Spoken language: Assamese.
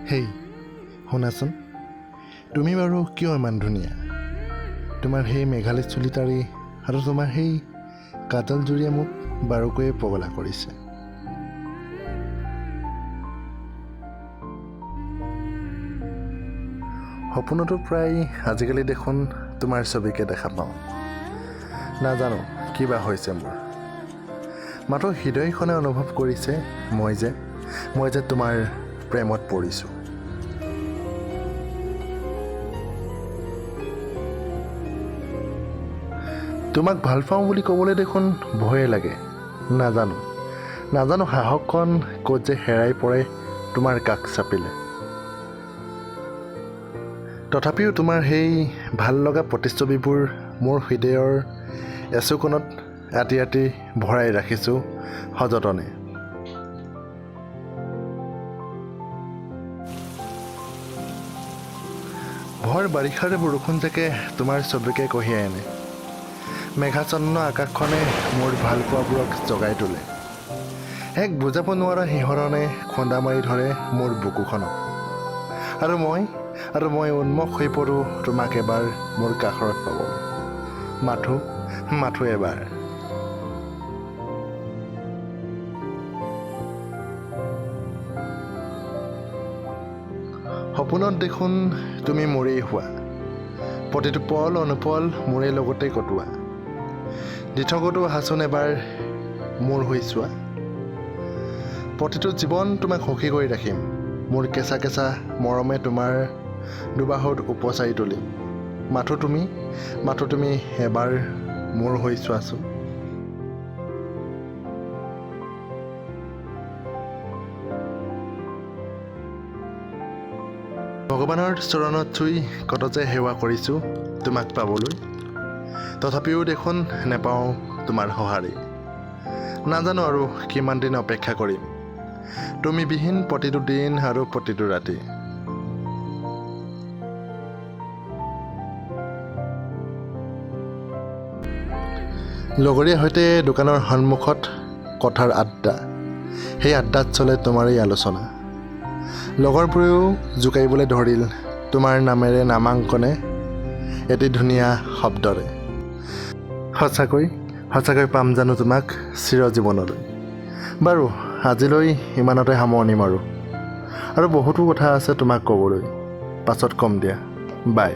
হেই শুনাচোন, তুমি বাৰু কিয় ইমান ধুনীয়া? তোমাৰ সেই মেঘালী চুলিটাৰি আৰু তোমাৰ সেই কাজলজুৰিয়ে মোক বাৰুকৈয়ে পগলা কৰিছে। সপোনতো প্ৰায় আজিকালি দেখোন তোমাৰ ছবিকে দেখা পাওঁ। নাজানো কিবা হৈছে মোৰ, মাথো হৃদয়খনে অনুভৱ কৰিছে মই যে তোমাৰ প্ৰেমত পৰিছোঁ। তোমাক ভাল পাওঁ বুলি ক'বলৈ দেখোন ভয়ে লাগে। নাজানো সাহসকণ ক'ত যে হেৰাই পৰে তোমাৰ কাষ চাপিলে। তথাপিও তোমাৰ সেই ভাল লগা প্ৰতিচ্ছবিবোৰ মোৰ হৃদয়ৰ এচুকোণত আঁতি আঁতি ভৰাই ৰাখিছোঁ সযতনে। ভৰ বাৰিষাৰ বৰষুণজাকে তোমাৰ ছবিকে কঢ়িয়াই আনে। মেঘাচ্ছন্ন আকাশখনে মোৰ ভালপোৱাবোৰক জগাই তোলে। এক বুজাব নোৱাৰা শিহৰণে খুন্দা মাৰি ধৰে মোৰ বুকুখনক আৰু মই উন্মুখ হৈ পৰোঁ তোমাক এবাৰ মোৰ কাষৰত পাবলৈ, মাথো মাথো এবাৰ। সপোনত দেখোন তুমি মোৰেই হোৱা, প্ৰতিটো পল অনুপল মোৰে লগতে কটোৱা। দিঠকতো আহাচোন এবাৰ মোৰ হৈ চোৱা। প্ৰতিটো জীৱন তোমাক সুখী কৰি ৰাখিম। মোৰ কেঁচা কেঁচা মৰমে তোমাৰ দুবাহুত উপচাই তুলিম। মাথো তুমি এবাৰ মোৰ হৈ চোৱাচোন। ভগৱানৰ চৰণত চুই কত যে সেৱা কৰিছোঁ তোমাক পাবলৈ, তথাপিও দেখোন নেপাওঁ তোমাৰ সঁহাৰি। নাজানো আৰু কিমান দিন অপেক্ষা কৰিম তুমি বিহীন প্ৰতিটো দিন আৰু প্ৰতিটো ৰাতি। লগৰীয়া সৈতে দোকানৰ সন্মুখত কথাৰ আড্ডা, সেই আড্ডাত চলে তোমাৰেই আলোচনা। লগৰবোৰেও জোকাৰিবলৈ ধৰিল তোমাৰ নামেৰে নামাংকনে এটি ধুনীয়া শব্দৰে। সঁচাকৈ সঁচাকৈ পাম জানো তোমাক চিৰজীৱনলৈ? বাৰু, আজিলৈ ইমানতে সামৰণি মাৰোঁ। আৰু বহুতো কথা আছে তোমাক ক'বলৈ, পাছত ক'ম দিয়া। বাই।